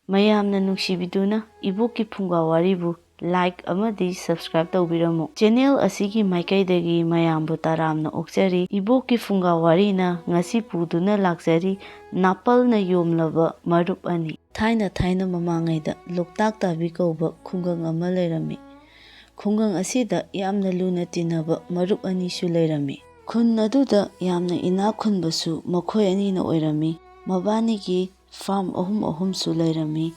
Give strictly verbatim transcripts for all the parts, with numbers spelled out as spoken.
ꯃꯌꯥꯝꯅ ꯅꯨꯡꯁꯤꯕꯤꯗꯨꯅ ꯏꯕꯣꯛꯀꯤ ꯐꯨꯡꯒꯥ ꯋꯥꯔꯤꯕꯨ like ꯑꯃꯗꯤ subscribe ꯇꯧꯕꯤꯔꯝꯃꯨ꯫ Channel ꯑꯁꯤꯒꯤ ꯃꯥꯏꯀꯩꯗꯒꯤ ꯃꯌꯥꯝꯕꯨ ꯇꯔꯥꯝꯅ ꯑꯣꯛꯆꯔꯤ꯫ ꯏꯕꯣꯛꯀꯤ ꯐꯨꯡꯒꯥ ꯋꯥꯔꯤꯅ ꯉꯁꯤ ꯄꯨꯗꯨꯅ ꯂꯥꯛꯆꯔꯤ, ꯅꯥꯄꯜꯅ ꯌꯣꯝꯂꯕ ꯃꯔꯨꯞ ꯑꯅꯤ꯫ ꯊꯥꯏꯅ ꯊꯥꯏꯅ ꯃꯃꯥꯡꯉꯩꯗ ꯂꯣꯛꯇꯥꯛ ꯇꯥꯕꯤ ꯀꯧꯕ ꯈꯨꯡꯒꯪ ꯑꯃ ꯂꯩꯔꯝꯃꯤ꯫ ꯈꯨꯡꯒꯪ ꯑꯁꯤꯗ ꯌꯥꯝꯅ ꯂꯨꯅ ꯇꯤꯟꯅꯕ ꯃꯔꯨꯞ ꯑꯅꯤꯁꯨ ꯂꯩꯔꯝꯃꯤ꯫ ꯈꯨꯟ ꯑꯗꯨꯗ ꯌꯥꯝꯅ ꯏꯅꯥꯛ ꯈꯨꯟꯕꯁꯨ ꯃꯈꯣꯏ ꯑꯅꯤꯅ ꯑꯣꯏꯔꯝꯃꯤ꯫ ꯃꯕꯥꯅꯤꯒꯤ farm ꯑꯍꯨꯝ ꯑꯍꯨꯝꯁꯨ ꯂꯩꯔꯝꯃꯤ,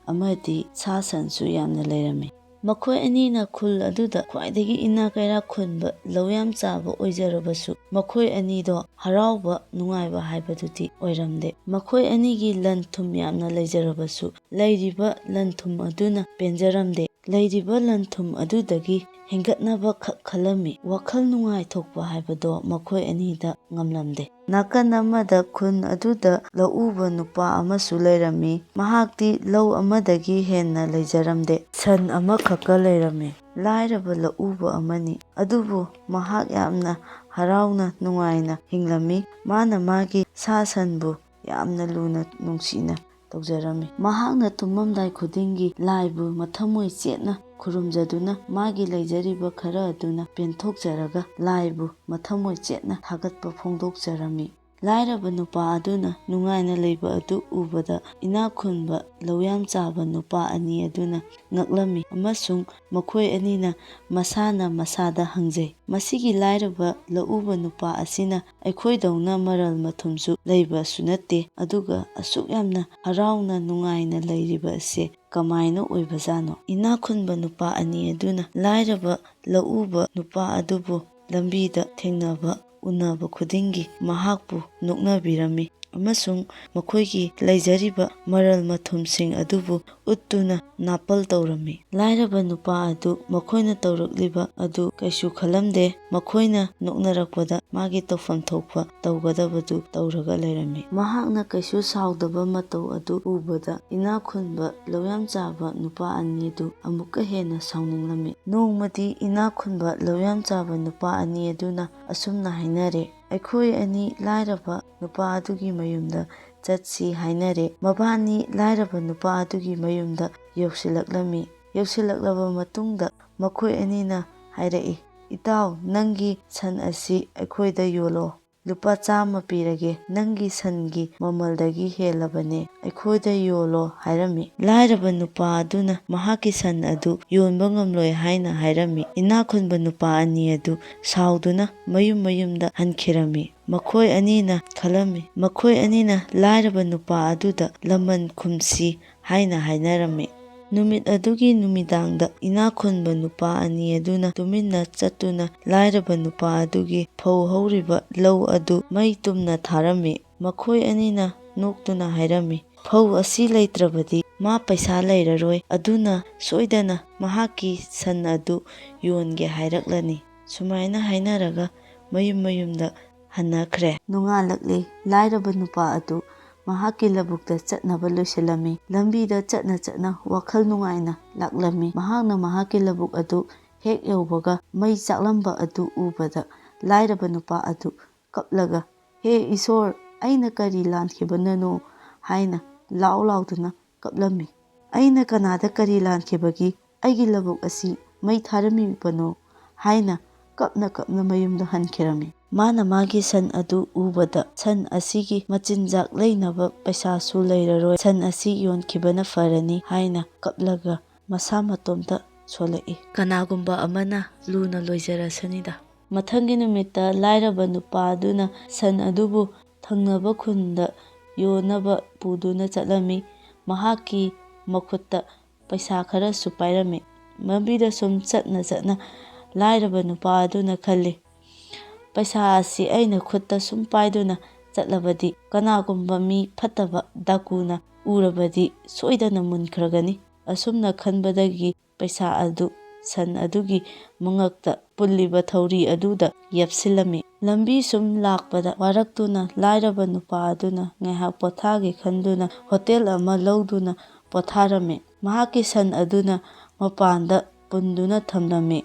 ꯑꯃꯗꯤ ꯁꯥ ꯁꯟꯁꯨ ꯌꯥꯝꯅ ꯂꯩꯔꯝꯃꯤ꯫ ꯃꯈꯣꯏ ꯑꯅꯤꯅ ꯈꯨꯜ ꯑꯗꯨꯗ ꯈ꯭ꯋꯥꯏꯗꯒꯤ ꯏꯅꯥꯛ ꯀꯩꯔꯥꯛ ꯈꯨꯟꯕ, ꯂꯧ ꯌꯥꯝ ꯆꯥꯕ ꯑꯣꯏꯖꯔꯕꯁꯨ, ꯃꯈꯣꯏ ꯑꯅꯤꯗꯣ ꯍꯔꯥꯎꯕ ꯅꯨꯡꯉꯥꯏꯕ ꯍꯥꯏꯕꯗꯨꯗꯤ ꯑꯣꯏꯔꯝꯗꯦ꯫ ꯃꯈꯣꯏ ꯑꯅꯤꯒꯤ ꯂꯟ ꯊꯨꯝ ꯌꯥꯝꯅ ꯂꯩꯖꯔꯕꯁꯨ, ꯂꯩꯔꯤꯕ ꯂꯟ ꯊꯨꯝ ꯑꯗꯨꯅ ꯄꯦꯟꯖꯔꯝꯗꯦ꯫ ꯂꯩꯔꯤꯕ ꯂꯟ ꯊꯨꯝ ꯑꯗꯨꯗꯒꯤ ꯍꯦꯟꯒꯠꯅꯕ ꯈꯛ ꯈꯜꯂꯝꯃꯤ꯫ ꯋꯥꯈꯜ ꯅꯨꯡꯉꯥꯏꯊꯣꯛꯄ ꯍꯥꯏꯕꯗꯣ ꯃꯈꯣꯏ ꯑꯅꯤꯗ ꯉꯝꯂꯝꯗꯦ꯫ ꯅꯥꯀꯟ ꯑꯃꯗ ꯈꯨꯟ ꯑꯗꯨꯗ ꯂꯧꯎꯕ ꯅꯨꯄꯥ ꯑꯃꯁꯨ ꯂꯩꯔꯝꯃꯤ꯫ ꯃꯍꯥꯛꯇꯤ ꯂꯧ ꯑꯃꯗꯒꯤ ꯍꯦꯟꯅ ꯂꯩꯖꯔꯝꯗꯦ꯫ ꯁꯟ ꯑꯃꯈꯛꯀ ꯂꯩꯔꯝꯃꯤ꯫ ꯂꯥꯏꯔꯕ ꯂꯧꯎꯕ ꯑꯃꯅꯤ꯫ ꯑꯗꯨꯕꯨ ꯃꯍꯥꯛ ꯌꯥꯝꯅ ꯍꯔꯥꯎꯅ ꯅꯨꯡꯉꯥꯏꯅ ꯍꯤꯡꯂꯝꯃꯤ꯫ ꯃꯥꯅ ꯃꯥꯒꯤ ꯁꯥ ꯁꯟꯕꯨ ꯌꯥꯝꯅ ꯂꯨꯅ ꯅꯨꯡꯁꯤꯅ ꯇꯧꯖꯔꯝꯃꯤ꯫ ꯃꯍꯥꯛꯅ ꯇꯨꯝꯃꯝꯗꯥꯏ ꯈꯨꯗꯤꯡꯒꯤ ꯂꯥꯏꯕꯨ ꯃꯊꯃꯣꯏ ꯆꯦꯠꯅ ꯈꯨꯔꯨꯝꯖꯗꯨꯅ ꯃꯥꯒꯤ ꯂꯩꯖꯔꯤꯕ ꯈꯔ ꯑꯗꯨꯅ ꯄꯦꯟꯊꯣꯛꯆꯔꯒ ꯂꯥꯏꯕꯨ ꯃꯊꯃꯣꯏ ꯆꯦꯠꯅ ꯊꯥꯒꯠꯄ ꯐꯣꯡꯗꯣꯛꯆꯔꯝꯃꯤ꯫ ꯂꯥꯏꯔꯕ ꯅꯨꯄꯥ ꯑꯗꯨꯅ ꯅꯨꯡꯉꯥꯏꯅ ꯂꯩꯕ ꯑꯗꯨ ꯎꯕꯗ ꯏꯅꯥꯛ ꯈꯨꯟꯕ ꯂꯧ ꯌꯥꯝ ꯆꯥꯕ ꯅꯨꯄꯥ ꯑꯅꯤ ꯑꯗꯨꯅ ꯉꯛꯂꯝꯃꯤ ꯑꯃꯁꯨꯡ ꯃꯈꯣꯏ ꯑꯅꯤꯅ ꯃꯁꯥꯅ ꯃꯁꯥꯗ ꯍꯪꯖꯩ, "ꯃꯁꯤꯒꯤ ꯂꯥꯏꯔꯕ ꯂꯧꯎꯕ ꯅꯨꯄꯥ ꯑꯁꯤꯅ ꯑꯩꯈꯣꯏꯗꯧꯅ ꯃꯔꯜ ꯃꯊꯨꯝꯁꯨ ꯂꯩꯕꯁꯨ ꯅꯠꯇꯦ, ꯑꯗꯨꯒ ꯑꯁꯨꯛ ꯌꯥꯝꯅ ꯍꯔꯥꯎꯅ ꯅꯨꯡꯉꯥꯏꯅ ꯂꯩꯔꯤꯕ ꯑꯁꯦ ꯀꯃꯥꯏꯅ ꯑꯣꯏꯕꯖꯥꯠꯅꯣ?" ꯏꯅꯥꯛ ꯈꯨꯟꯕ ꯅꯨꯄꯥ ꯑꯅꯤ ꯑꯗꯨꯅ ꯂꯥꯏꯔꯕ ꯂꯧꯎꯕ ꯅꯨꯄꯥ ꯑꯗꯨꯕꯨ ꯂꯝꯕꯤꯗ ꯊꯦꯡꯅꯕ ꯎꯅꯕ ꯈꯨꯗꯤꯡꯒꯤ ꯃꯍꯥꯛꯄꯨ ꯅꯣꯛꯅꯕꯤꯔꯝꯃꯤ ꯑꯃꯁꯨꯡ ꯃꯈꯣꯏꯒꯤ ꯂꯩꯖꯔꯤꯕ ꯃꯔꯜ ꯃꯊꯨꯝꯁꯤꯡ ꯑꯗꯨꯕꯨ ꯎꯠꯇꯨꯅ ꯅꯥꯄꯜ ꯇꯧꯔꯝꯃꯤ꯫ ꯂꯥꯏꯔꯕ ꯅꯨꯄꯥ ꯑꯗꯨ ꯃꯈꯣꯏꯅ ꯇꯧꯔꯛꯂꯤꯕ ꯑꯗꯨ ꯀꯩꯁꯨ ꯈꯜꯂꯝꯗꯦ꯫ ꯃꯈꯣꯏꯅ ꯅꯣꯛꯅꯔꯛꯄꯗ ꯃꯥꯒꯤ ꯇꯧꯐꯝ ꯊꯣꯛꯄ ꯇꯧꯒꯗꯕꯗꯨ ꯇꯧꯔꯒ ꯂꯩꯔꯝꯃꯤ꯫ ꯃꯍꯥꯛꯅ ꯀꯩꯁꯨ ꯁꯥꯎꯗꯕ ꯃꯇꯧ ꯑꯗꯨ ꯎꯕꯗ ꯏꯅꯥꯛ ꯈꯨꯟꯕ ꯂꯧ ꯌꯥꯝ ꯆꯥꯕ ꯅꯨꯄꯥ ꯑꯅꯤꯗꯨ ꯑꯃꯨꯛꯀ ꯍꯦꯟꯅ ꯁꯥꯎꯅꯤꯡꯂꯝꯃꯤ꯫ ꯅꯣꯡꯃꯗꯤ ꯏꯅꯥꯛ ꯈꯨꯟꯕ ꯂꯧ ꯌꯥꯝ ꯆꯥꯕ ꯅꯨꯄꯥ ꯑꯅꯤ ꯑꯗꯨꯅ ꯑꯁꯨꯝꯅ ꯍꯥꯏꯅꯔꯦ, "ꯑꯩꯈꯣꯏ ꯑꯅꯤ ꯂꯥꯏꯔꯕ ꯅꯨꯄꯥ ꯑꯗꯨꯒꯤ ꯃꯌꯨꯝꯗ ꯆꯠꯁꯤ ꯍꯥꯏꯅꯔꯦ꯫ ꯃꯕꯥꯅꯤ ꯂꯥꯏꯔꯕ ꯅꯨꯄꯥ ꯑꯗꯨꯒꯤ ꯃꯌꯨꯝꯗ ꯌꯧꯁꯤꯜꯂꯛꯂꯝꯃꯤ꯫ ꯌꯧꯁꯤꯜꯂꯛꯂꯕ ꯃꯇꯨꯡꯗ ꯃꯈꯣꯏ ꯑꯅꯤꯅ ꯍꯥꯏꯔꯛꯏ, "ꯏꯇꯥꯎ, ꯅꯪꯒꯤ ꯁꯟ ꯑꯁꯤ ꯑꯩꯈꯣꯏꯗ ꯌꯣꯜꯂꯣ꯫ ꯂꯨꯄꯥ ꯆꯥꯝꯃ ꯄꯤꯔꯒꯦ꯫ ꯅꯪꯒꯤ ꯁꯟꯒꯤ ꯃꯃꯜꯗꯒꯤ ꯍꯦꯜꯂꯕꯅꯦ꯫ ꯑꯩꯈꯣꯏꯗ ꯌꯣꯜꯂꯣ" ꯍꯥꯏꯔꯝꯃꯤ꯫ ꯂꯥꯏꯔꯕ ꯅꯨꯄꯥ ꯑꯗꯨꯅ ꯃꯍꯥꯛꯀꯤ ꯁꯟ ꯑꯗꯨ ꯌꯣꯟꯕ ꯉꯝꯂꯣꯏ ꯍꯥꯏꯅ ꯍꯥꯏꯔꯝꯃꯤ꯫ ꯏꯅꯥꯛ ꯈꯨꯟꯕ ꯅꯨꯄꯥ ꯑꯅꯤ ꯑꯗꯨ ꯁꯥꯎꯗꯨꯅ ꯃꯌꯨꯝ ꯃꯌꯨꯝꯗ ꯍꯟꯈꯤꯔꯝꯃꯤ꯫ ꯃꯈꯣꯏ ꯑꯅꯤꯅ ꯈꯜꯂꯝꯃꯤ, ꯃꯈꯣꯏ ꯑꯅꯤꯅ ꯂꯥꯏꯔꯕ ꯅꯨꯄꯥ ꯑꯗꯨꯗ ꯂꯃꯟ ꯈꯨꯝꯁꯤ ꯍꯥꯏꯅ ꯍꯥꯏꯅꯔꯝꯃꯤ꯫ ꯅꯨꯃꯤꯠ ꯑꯗꯨꯒꯤ ꯅꯨꯃꯤꯗꯥꯡꯗ ꯏꯅꯥꯛ ꯈꯨꯟꯕ ꯅꯨꯄꯥ ꯑꯅꯤ ꯑꯗꯨꯅ ꯇꯨꯃꯤꯟꯅ ꯆꯠꯇꯨꯅ ꯂꯥꯏꯔꯕ ꯅꯨꯄꯥ ꯑꯗꯨꯒꯤ ꯐꯧ ꯍꯧꯔꯤꯕ ꯂꯧ ꯑꯗꯨ ꯃꯩ ꯇꯨꯝꯅ ꯊꯥꯔꯝꯃꯤ꯫ ꯃꯈꯣꯏ ꯑꯅꯤꯅ ꯅꯣꯛꯇꯨꯅ ꯍꯥꯏꯔꯝꯃꯤ, "ꯐꯧ ꯑꯁꯤ ꯂꯩꯇ꯭ꯔꯕꯗꯤ ꯃꯥ ꯄꯩꯁꯥ ꯂꯩꯔꯔꯣꯏ, ꯑꯗꯨꯅ ꯁꯣꯏꯗꯅ ꯃꯍꯥꯛꯀꯤ ꯁꯟ ꯑꯗꯨ ꯌꯣꯟꯒꯦ ꯍꯥꯏꯔꯛꯂꯅꯤ"꯫ ꯁꯨꯃꯥꯏꯅ ꯍꯥꯏꯅꯔꯒ ꯃꯌꯨꯝ ꯃꯌꯨꯝꯗ ꯍꯟꯅꯈ꯭ꯔꯦ꯫ ꯅꯣꯡꯉꯥꯜꯂꯛꯂꯦ꯫ ꯂꯥꯏꯔꯕ ꯅꯨꯄꯥ ꯑꯗꯨ ꯃꯍꯥꯛꯀꯤ ꯂꯧꯕꯨꯛꯇ ꯆꯠꯅꯕ ꯂꯣꯏꯁꯤꯜꯂꯝꯃꯤ꯫ ꯂꯝꯕꯤꯗ ꯆꯠꯅ ꯆꯠꯅ ꯋꯥꯈꯜ ꯅꯨꯡꯉꯥꯏꯅ ꯂꯥꯛꯂꯝꯃꯤ꯫ ꯃꯍꯥꯛꯅ ꯃꯍꯥꯛꯀꯤ ꯂꯧꯕꯨꯛ ꯑꯗꯨ ꯍꯦꯛ ꯌꯧꯕꯒ ꯃꯩ ꯆꯥꯛꯂꯝꯕ ꯑꯗꯨ ꯎꯕꯗ ꯂꯥꯏꯔꯕ ꯅꯨꯄꯥ ꯑꯗꯨ ꯀꯞꯂꯒ, "ꯍꯦ ꯏꯁꯣꯔ, ꯑꯩꯅ ꯀꯔꯤ ꯂꯥꯟꯈꯤꯕꯅꯅꯣ?" ꯍꯥꯏꯅ ꯂꯥꯎ ꯂꯥꯎꯗꯨꯅ ꯀꯞꯂꯝꯃꯤ꯫ "ꯑꯩꯅ ꯀꯅꯥꯗ ꯀꯔꯤ ꯂꯥꯟꯈꯤꯕꯒꯤ ꯑꯩꯒꯤ ꯂꯧꯕꯨꯛ ꯑꯁꯤ ꯃꯩ ꯊꯥꯔꯝꯃꯤꯕꯅꯣ?" ꯍꯥꯏꯅ ꯀꯞꯅ ꯀꯞꯅ ꯃꯌꯨꯝꯗ ꯍꯟꯈꯤꯔꯝꯃꯤ꯫ ꯃꯥꯅ ꯃꯥꯒꯤ ꯁꯟ ꯑꯗꯨ ꯎꯕꯗ, "ꯁꯟ ꯑꯁꯤꯒꯤ ꯃꯆꯤꯟꯖꯥꯛ ꯂꯩꯅꯕ ꯄꯩꯁꯥꯁꯨ ꯂꯩꯔꯔꯣꯏ, ꯁꯟ ꯑꯁꯤ ꯌꯣꯟꯈꯤꯕꯅ ꯐꯔꯅꯤ" ꯍꯥꯏꯅ ꯀꯞꯂꯒ ꯃꯁꯥ ꯃꯇꯣꯝꯇ ꯁꯣꯜꯂꯛꯏ꯫ ꯀꯅꯥꯒꯨꯝꯕ ꯑꯃꯅ ꯂꯨꯅ ꯂꯣꯏꯖꯔꯁꯅꯤꯗ꯫ ꯃꯊꯪꯒꯤ ꯅꯨꯃꯤꯠꯇ ꯂꯥꯏꯔꯕ ꯅꯨꯄꯥ ꯑꯗꯨꯅ ꯁꯟ ꯑꯗꯨꯕꯨ ꯊꯪꯅꯕ ꯈꯨꯟꯗ ꯌꯣꯟꯅꯕ ꯄꯨꯗꯨꯅ ꯆꯠꯂꯝꯃꯤ꯫ ꯃꯍꯥꯛꯀꯤ ꯃꯈꯨꯠꯇ ꯄꯩꯁꯥ ꯈꯔꯁꯨ ꯄꯥꯏꯔꯝꯃꯤ꯫ ꯂꯝꯕꯤꯗ ꯁꯨꯝ ꯆꯠꯅ ꯆꯠꯅ ꯂꯥꯏꯔꯕ ꯅꯨꯄꯥ ꯑꯗꯨꯅ ꯈꯜꯂꯤ, "ꯄꯩꯁꯥ ꯑꯁꯤ ꯑꯩꯅ ꯈꯨꯠꯇ ꯁꯨꯝ ꯄꯥꯏꯗꯨꯅ ꯆꯠꯂꯕꯗꯤ ꯀꯅꯥꯒꯨꯝꯕ ꯃꯤ ꯐꯠꯇꯕ ꯗꯥꯀꯨꯅ ꯎꯔꯕꯗꯤ ꯁꯣꯏꯗꯅ ꯃꯨꯟꯈ꯭ꯔꯒꯅꯤ"꯫ ꯑꯁꯨꯝꯅ ꯈꯟꯕꯗꯒꯤ ꯄꯩꯁꯥ ꯑꯗꯨ ꯁꯟ ꯑꯗꯨꯒꯤ ꯃꯉꯛꯇ ꯄꯨꯜꯂꯤꯕ ꯊꯧꯔꯤ ꯑꯗꯨꯗ ꯌꯦꯞꯁꯤꯜꯂꯝꯃꯤ꯫ ꯂꯝꯕꯤ ꯁꯨꯝ ꯂꯥꯛꯄꯗ ꯋꯥꯔꯛꯇꯨꯅ ꯂꯥꯏꯔꯕ ꯅꯨꯄꯥ ꯑꯗꯨꯅ ꯉꯥꯏꯍꯥꯛ ꯄꯣꯊꯥꯒꯦ ꯈꯟꯗꯨꯅ ꯍꯣꯇꯦꯜ ꯑꯃ ꯂꯧꯗꯨꯅ ꯄꯣꯊꯥꯔꯝꯃꯤ꯫ ꯃꯍꯥꯛꯀꯤ ꯁꯟ ꯑꯗꯨꯅ ꯃꯄꯥꯟꯗ ꯄꯨꯟꯗꯨꯅ ꯊꯝꯂꯝꯃꯤ꯫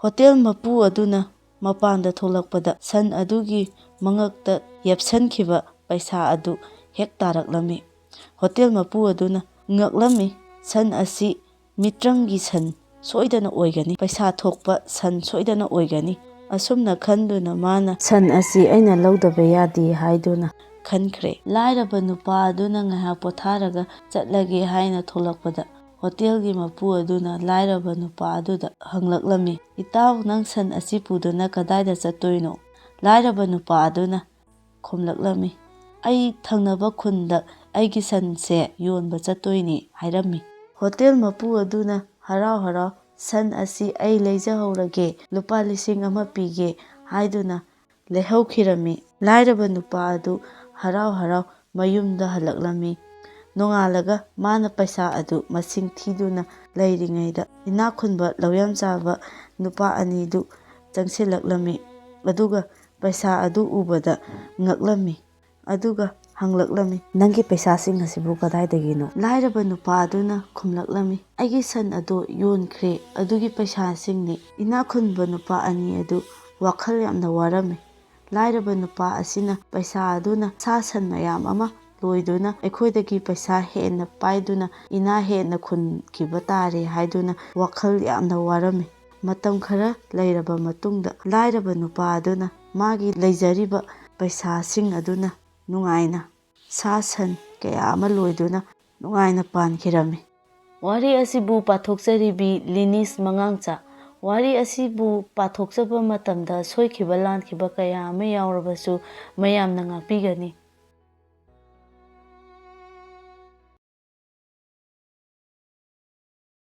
ꯍꯣꯇꯦꯜ ꯃꯄꯨ ꯑꯗꯨꯅ ꯃꯄꯥꯟꯗ ꯊꯣꯛꯂꯛꯄꯗ ꯁꯟ ꯑꯗꯨꯒꯤ ꯃꯉꯛꯇ ꯌꯦꯞꯁꯟꯈꯤꯕ ꯄꯩꯁꯥ ꯑꯗꯨ ꯍꯦꯛ ꯇꯥꯔꯛꯂꯝꯃꯤ꯫ ꯍꯣꯇꯦꯜ ꯃꯄꯨ ꯑꯗꯨꯅ ꯉꯛꯂꯝꯃꯤ, "ꯁꯟ ꯑꯁꯤ ꯃꯤꯇ꯭ꯔꯪꯒꯤ ꯁꯟ ꯁꯣꯏꯗꯅ ꯑꯣꯏꯒꯅꯤ, ꯄꯩꯁꯥ ꯊꯣꯛꯄ ꯁꯟ ꯁꯣꯏꯗꯅ ꯑꯣꯏꯒꯅꯤ꯫ ꯑꯁꯨꯝꯅ ꯈꯟꯗꯨꯅ ꯃꯥꯅ ꯁꯟ ꯑꯁꯤ ꯑꯩꯅ ꯂꯧꯗꯕ ꯌꯥꯗꯦ ꯍꯥꯏꯗꯨꯅ ꯈꯟꯈ꯭ꯔꯦ"꯫ ꯂꯥꯏꯔꯕ ꯅꯨꯄꯥ ꯑꯗꯨꯅ ꯉꯥꯏꯍꯥꯛ ꯄꯣꯊꯥꯔꯒ ꯆꯠꯂꯒꯦ ꯍꯥꯏꯅ ꯊꯣꯛꯂꯛꯄꯗ, ꯍꯣꯇꯦꯜꯒꯤ ꯃꯄꯨ ꯑꯗꯨꯅ ꯂꯥꯏꯔꯕ ꯅꯨꯄꯥ ꯑꯗꯨꯗ ꯍꯪꯂꯛꯂꯝꯃꯤ, "ꯏꯇꯥꯎ, ꯅꯪ ꯁꯟ ꯑꯁꯤ ꯄꯨꯗꯨꯅ ꯀꯗꯥꯏꯗ ꯆꯠꯇꯣꯏꯅꯣ?" ꯂꯥꯏꯔꯕ ꯅꯨꯄꯥ ꯑꯗꯨꯅ ꯈꯨꯝꯂꯛꯂꯝꯃꯤ, "ꯑꯩ ꯊꯪꯅꯕ ꯈꯨꯟꯗ ꯑꯩꯒꯤ ꯁꯟꯁꯦ ꯌꯣꯟꯕ ꯆꯠꯇꯣꯏꯅꯤ" ꯍꯥꯏꯔꯝꯃꯤ꯫ ꯍꯣꯇꯦꯜ ꯃꯄꯨ ꯑꯗꯨꯅ ꯍꯔꯥꯎ ꯍꯔꯥꯎ, "ꯁꯟ ꯑꯁꯤ ꯑꯩ ꯂꯩꯖꯍꯧꯔꯒꯦ, ꯂꯨꯄꯥ ꯂꯤꯁꯤꯡ ꯑꯃ ꯄꯤꯒꯦ" ꯍꯥꯏꯗꯨꯅ ꯂꯩꯍꯧꯈꯤꯔꯝꯃꯤ꯫ ꯂꯥꯏꯔꯕ ꯅꯨꯄꯥ ꯑꯗꯨ ꯍꯔꯥꯎ ꯍꯔꯥꯎ ꯃꯌꯨꯝꯗ ꯍꯜꯂꯛꯂꯝꯃꯤ꯫ ꯅꯣꯡꯉꯥꯜꯂꯒ ꯃꯥꯅ ꯄꯩꯁꯥ ꯑꯗꯨ ꯃꯁꯤꯡ ꯊꯤꯗꯨꯅ ꯂꯩꯔꯤꯉꯩꯗ, ꯏꯅꯥꯛ ꯈꯨꯟꯕ ꯂꯧꯌꯥꯝ ꯆꯥꯕ ꯅꯨꯄꯥ ꯑꯅꯤꯗꯨ ꯆꯪꯁꯤꯜꯂꯛꯂꯝꯃꯤ꯫ ꯑꯗꯨꯒ ꯄꯩꯁꯥ ꯑꯗꯨ ꯎꯕꯗ ꯉꯛꯂꯝꯃꯤ꯫ ꯑꯗꯨꯒ ꯍꯪꯂꯛꯂꯝꯃꯤ, "ꯅꯪꯒꯤ ꯄꯩꯁꯥꯁꯤꯡ ꯑꯁꯤꯕꯨ ꯀꯗꯥꯏꯗꯒꯤꯅꯣ?" ꯂꯥꯏꯔꯕ ꯅꯨꯄꯥ ꯑꯗꯨꯅ ꯈꯨꯝꯂꯛꯂꯝꯃꯤ, "ꯑꯩꯒꯤ ꯁꯟ ꯑꯗꯣ ꯌꯣꯟꯈ꯭ꯔꯦ, ꯑꯗꯨꯒꯤ ꯄꯩꯁꯥꯁꯤꯡꯅꯤ"꯫ ꯏꯅꯥꯛ ꯈꯨꯟꯕ ꯅꯨꯄꯥ ꯑꯅꯤ ꯑꯗꯨ ꯋꯥꯈꯜ ꯌꯥꯝꯅ ꯋꯥꯔꯝꯃꯤ꯫ ꯂꯥꯏꯔꯕ ꯅꯨꯄꯥ ꯑꯁꯤꯅ ꯄꯩꯁꯥ ꯑꯗꯨꯅ ꯁꯥ ꯁꯟ ꯃꯌꯥꯝ ꯑꯃ ꯂꯣꯏꯗꯨꯅ ꯑꯩꯈꯣꯏꯗꯒꯤ ꯄꯩꯁꯥ ꯍꯦꯟꯅ ꯄꯥꯏꯗꯨꯅ ꯏꯅꯥ ꯍꯦꯟꯅ ꯈꯨꯟꯈꯤꯕ ꯇꯥꯔꯦ ꯍꯥꯏꯗꯨꯅ ꯋꯥꯈꯜ ꯌꯥꯝꯅ ꯋꯥꯔꯝꯃꯤ꯫ ꯃꯇꯝ ꯈꯔ ꯂꯩꯔꯕ ꯃꯇꯨꯡꯗ, ꯂꯥꯏꯔꯕ ꯅꯨꯄꯥ ꯑꯗꯨꯅ ꯃꯥꯒꯤ ꯂꯩꯖꯔꯤꯕ ꯄꯩꯁꯥꯁꯤꯡ ꯑꯗꯨꯅ ꯅꯨꯡꯉꯥꯏꯅ ꯁꯥ ꯁꯟ ꯀꯌꯥ ꯑꯃ ꯂꯣꯏꯗꯨꯅ ꯅꯨꯡꯉꯥꯏꯅ ꯄꯥꯟꯈꯤꯔꯝꯃꯤ꯫ ꯋꯥꯔꯤ ꯑꯁꯤꯕꯨ ꯄꯥꯊꯣꯛꯆꯔꯤꯕꯤ ꯂꯤꯅꯤꯁ ꯃꯉꯥꯡꯆꯥ꯫ ꯋꯥꯔꯤ ꯑꯁꯤꯕꯨ ꯄꯥꯊꯣꯛꯆꯕ ꯃꯇꯝꯗ ꯁꯣꯏꯈꯤꯕ ꯂꯥꯟꯈꯤꯕ ꯀꯌꯥ ꯑꯃ ꯌꯥꯎꯔꯕꯁꯨ ꯃꯌꯥꯝꯅ ꯉꯥꯛꯄꯤꯒꯅꯤ꯫